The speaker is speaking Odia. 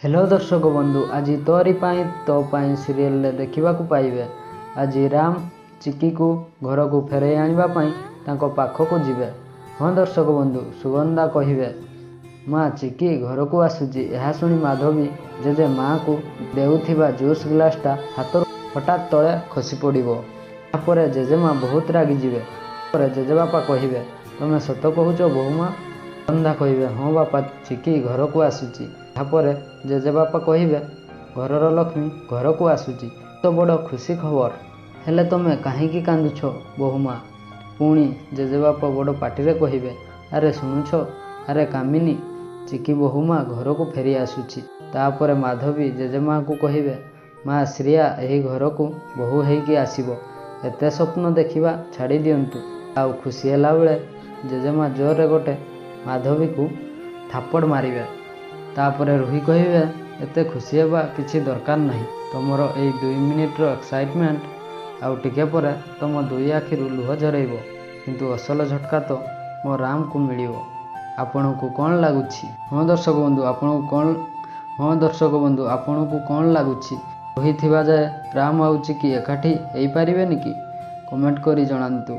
ହ୍ୟାଲୋ ଦର୍ଶକ ବନ୍ଧୁ, ଆଜି ତୋରି ପାଇଁ ତୋ ପାଇଁ ସିରିଏଲରେ ଦେଖିବାକୁ ପାଇବେ ଆଜି ରାମ ଚିକିକୁ ଘରକୁ ଫେରାଇ ଆଣିବା ପାଇଁ ତାଙ୍କ ପାଖକୁ ଯିବେ। ହଁ ଦର୍ଶକ ବନ୍ଧୁ, ସୁଗନ୍ଧା କହିବେ, ମା, ଚିକି ଘରକୁ ଆସୁଛି। ଏହା ଶୁଣି ମାଧବୀ ଜେଜେ ମାଆକୁ ଦେଉଥିବା ଜୁସ୍ ଗ୍ଲାସଟା ହାତରୁ ହଠାତ୍ ତଳେ ଖସି ପଡ଼ିବ। ଏହାପରେ ଜେଜେମା ବହୁତ ରାଗିଯିବେ। ପରେ ଜେଜେବାପା କହିବେ, ତମେ ସତ କହୁଛ ବୋହୂମା? ସୁଗନ୍ଧା କହିବେ, ହଁ ବାପା, ଚିକି ଘରକୁ ଆସୁଛି। ଏହାପରେ ଜେଜେବାପା କହିବେ, ଘରର ଲକ୍ଷ୍ମୀ ଘରକୁ ଆସୁଛି ତ ବଡ଼ ଖୁସି ଖବର। ହେଲେ ତମେ କାହିଁକି କାନ୍ଦୁଛ ବୋହୂମା? ପୁଣି ଜେଜେବାପା ବଡ଼ ପାଟିରେ କହିବେ, ଆରେ ଶୁଣୁଛ, ଆରେ କାମିନୀ, ଚିକି ବୋହୂମା ଘରକୁ ଫେରି ଆସୁଛି। ତାପରେ ମାଧବୀ ଜେଜେମାକୁ କହିବେ, ମା, ଶ୍ରୀୟା ଏହି ଘରକୁ ବୋହୂ ହେଇକି ଆସିବ, ଏତେ ସ୍ୱପ୍ନ ଦେଖିବା ଛାଡ଼ି ଦିଅନ୍ତୁ। ଆଉ ଖୁସି ହେଲାବେଳେ ଜେଜେମା ଜୋରରେ ଗୋଟେ ମାଧବୀକୁ ଥାପଡ଼ ମାରିବେ। ତାପରେ ରୁହି କହିବେ, ଏତେ ଖୁସି ହେବା କିଛି ଦରକାର ନାହିଁ। ତମର ଏଇ 2 ମିନିଟର ଏକ୍ସାଇଟମେଣ୍ଟ ଆଉ ଟିକେ ପରେ ତମ ଦୁଇ ଆଖିରୁ ଲୁହ ଝରେଇବ। କିନ୍ତୁ ଅସଲ ଝଟକା ତ ମୋ ରାମକୁ ମିଳିବ। ଆପଣଙ୍କୁ କ'ଣ ଲାଗୁଛି? ହଁ ଦର୍ଶକ ବନ୍ଧୁ, ଆପଣଙ୍କୁ କ'ଣ ହଁ ଦର୍ଶକ ବନ୍ଧୁ, ଆପଣଙ୍କୁ କ'ଣ ଲାଗୁଛି, ରୁହି ଥିବା ଯାଏ ରାମ ଆଉ ଚିକି ଏକାଠି ହେଇପାରିବେନି କି? କମେଣ୍ଟ କରି ଜଣାନ୍ତୁ।